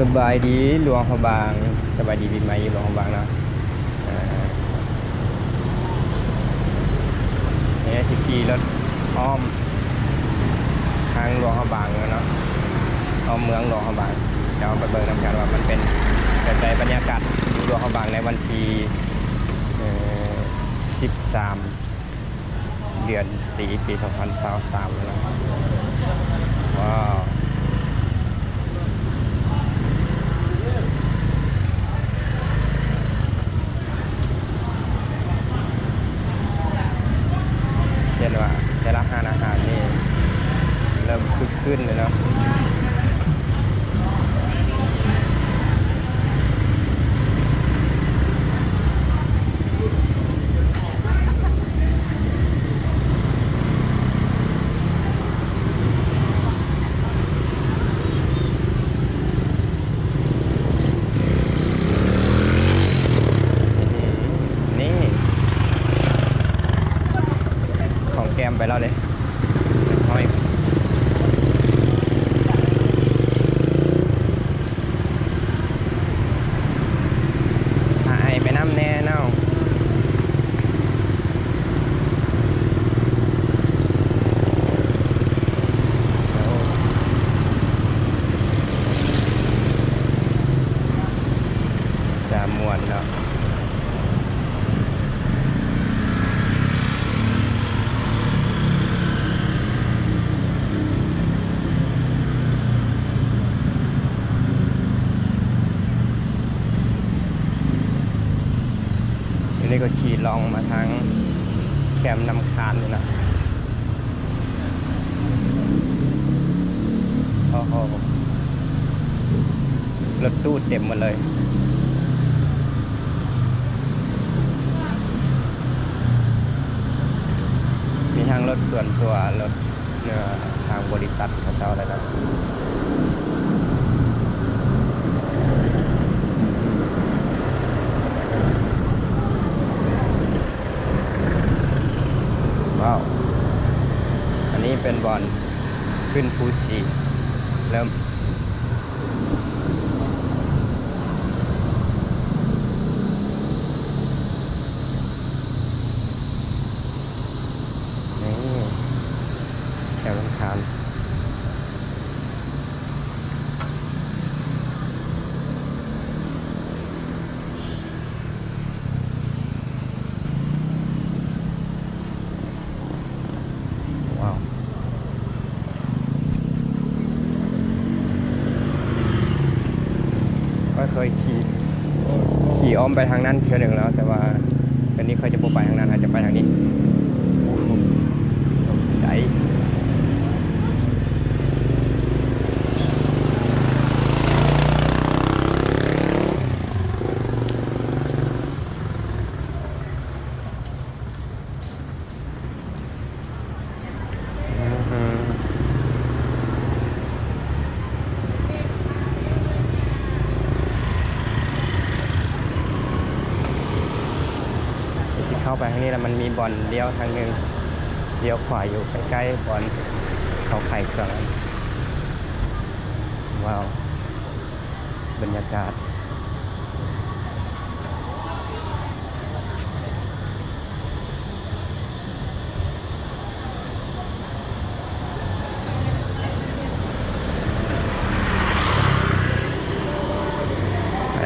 ສະບາຍດີຫຼວງພະບາງ, ສະບາຍດີປີໃໝ່ຢູ່ຫຼວງພະບາງເນາະ. ເອີ ນີ້ຊິຂີ່ລົດອ້ອມທາງຫຼວງພະບາງເນາະ, ອ້ອມເມືອງຫຼວງພະບາງ. ດຽວເຮົາໄປເບິ່ງນຳກັນວ່າມັນເປັນແບບໃດ ບັນຍາກາດຢູ່ຫຼວງພະບາງໃນວັນທີ ເອີ ສິບສາມ ເດືອນສີ່ ປີສອງພັນຊາວສາມເນາະ. ວ້າວ ເຫັນວ່າແຕ່ລະຮ້ານອາຫານນີ້ເລີ່ມຄຶກຄື້ນແລ້ວເນາະ. ນີ້ ຂອງແກ້ມໄປແລ້ວເດ້ ຫ້ອຍ. ຫາໄອໄປນຳແດ່ເນາະ. ໂອ້ ຕາມ່ວນເນາະ. ອັນນີ້ກໍຂີ່ລ່ອງມາທາງແຄມນ້ຳຄານນີ້ນະ. ໂອ້ໂຫ ລົດຕູ້ເຕັມໝົດເລີຍ. ມີທັງລົດສ່ວນຕົວ, ລົດ ເອີ ທາງບໍລິສັດເຂົາເຈົ້າແລ້ວນະ. ວ້າວ ອັນນີ້ເປັນບ່ອນຂຶ້ນພູຊີ ເລີ່ມ ນີ້ ແຄມນ້ຳຄານ. ວ້າວ ຂ້ອຍເຄີຍຂີ່ ຂີ່ອ້ອມໄປທາງນັ້ນເທື່ອໜຶ່ງແລ້ວ, ແຕ່ວ່າອັນນີ້ຂ້ອຍຈະບໍ່ໄປທາງນັ້ນ, ຂ້ອຍຈະໄປທາງນີ້. ໂອ້ໂຫ ໄກ. ຊິເຂົ້າໄປທາງນີ້ແລ້ວ ມັນມີບ່ອນລ້ຽວທາງໜຶ່ງ, ລ້ຽວຂວາຢູ່ໃກ້ໆບ່ອນເຂົາຂາຍເຄື່ອງ. ວ້າວ ບັນຍາກາດ.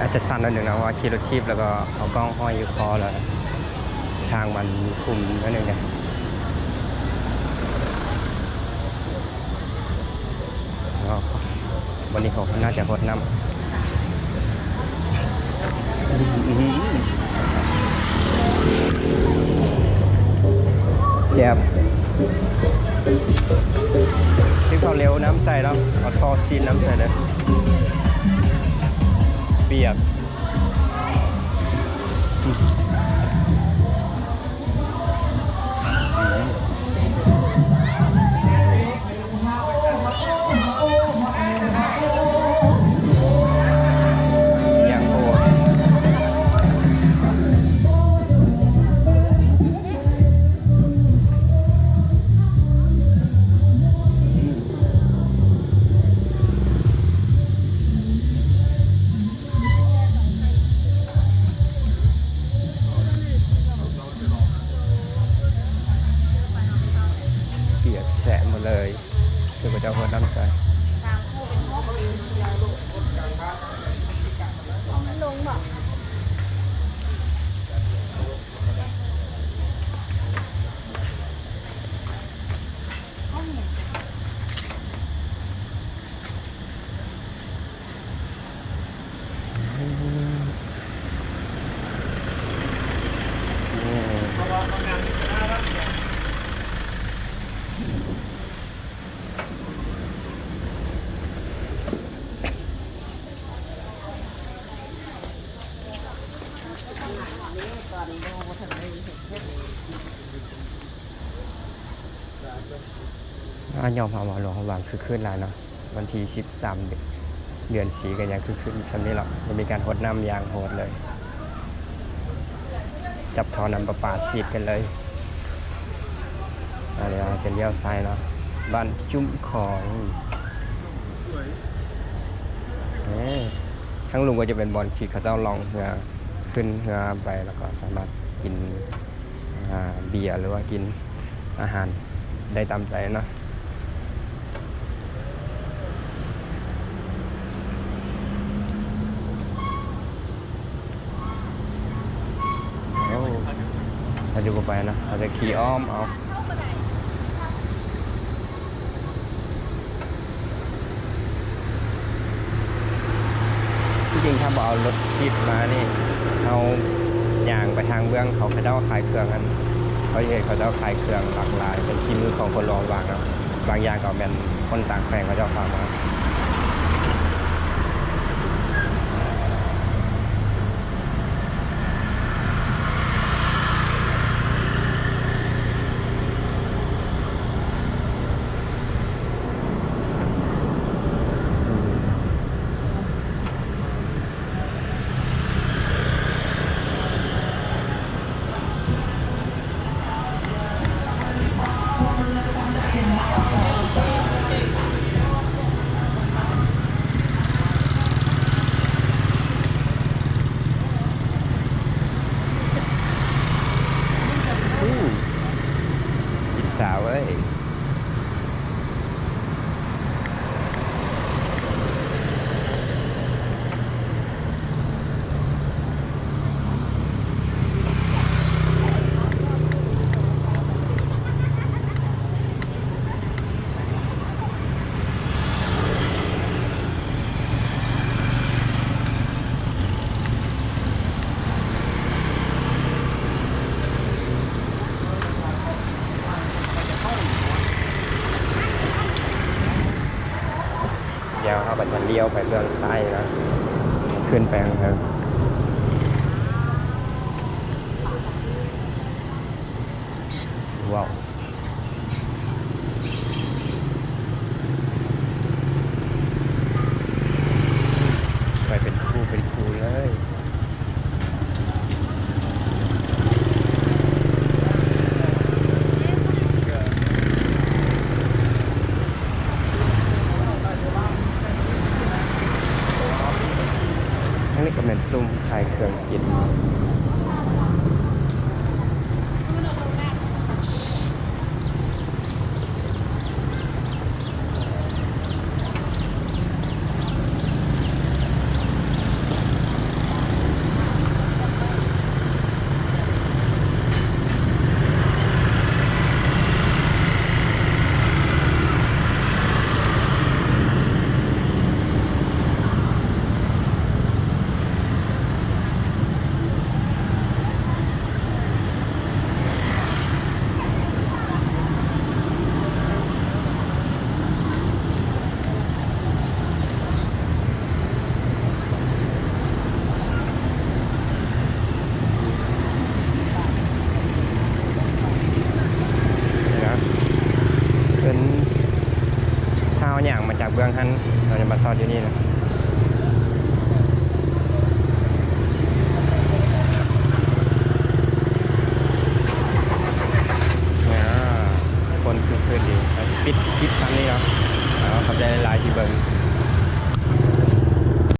ອາດຈະສັ່ນໜ້ອຍໜຶ່ງນະ ເພາະວ່າຂີ່ລົດຖີບ ແລ້ວກໍເອົາກ້ອງຫ້ອຍຢູ່ຄໍ ແລ້ວທາງມັນຂຸມໜ້ອຍໜຶ່ງເດ້. ເນາະ ວັນນີ້ເຂົາໜ້າຈະຫົດນ້ຳ. ແຈບ ທີ່ເຂົາເລວນ້ຳໃສ່ເນາະ, ເອົາທໍ່ຊີດນ້ຳໃສ່ເດີ ປຽກ. ຢ່າງໂຫດ. ເອົາມັນລົງບໍ່? ອາ ຍອມຮັບວ່າຫຼວງພະບາງຄຶກຄື້ນຫຼາຍເນາະ. ວັນທີສິບສາມ ເດືອນສີ່ ກໍຍັງຄຶກຄື້ນສ່ຳນີ້ລະ, ຍັງມີການຫົດນ້ຳຢ່າງໂຫດເລີຍ. ຈັບທໍ່ນ້ຳປະປາສີດກັນເລີຍ. ອັນນີ້ເຮົາຈະລ້ຽວຊ້າຍເນາະ, ບ້ານຈຸ້ມຂອງ. ເອີ ທາງລຸ່ມກໍຈະເປັນບ່ອນທີ່ເຂົາເຈົ້າລ່ອງເຮືອ, ຂຶ້ນເຮືອໄປ ແລ້ວກໍສາມາດກິນ ອາ ເບຍ ຫຼືວ່າກິນອາຫານໄດ້ຕາມໃຈເນາະ. ໂອ້ ເຮົາຈະບໍ່ໄປນະ, ເຮົາຈະຂີ່ອ້ອມເອົາ. ທີ່ຈິງຖ້າບໍ່ເອົາລົດຖີບມານີ້ ເຮົາຍ່າງໄປທາງເບື້ອງເຂົາ ເຂົາເຈົ້າຂາຍເຄື່ອງ ອັນ ເຂົາເຫັນເຂົາເຈົ້າຂາຍເຄື່ອງຫຼາກຫຼາຍ ເປັນສີມືຂອງຄົນຫຼວງພະບາງເນາະ, ບາງຢ່າງກໍແມ່ນຄົນຕ່າງແຂວງເຂົາເຈົ້າຝາກມາ. ອູ້ ອິດສາເວີຍ. ດຽວເຮົາກໍຈະລ້ຽວໄປເບື້ອງຊ້າຍນະ ຂຶ້ນໄປທາງເທິງ. ວ້າວ ໄປເປັນຄູ່ເປັນຄູ່ເລີຍ. ອັນນີ້ກໍແມ່ນຊຸມຂາຍເຄື່ອງກິນ. ເປັນ ຖ້າເຮົາຍ່າງມາຈາກເບື້ອງຫັ້ນ ເຮົາຈະມາຊອດຢູ່ນີ້ນະ.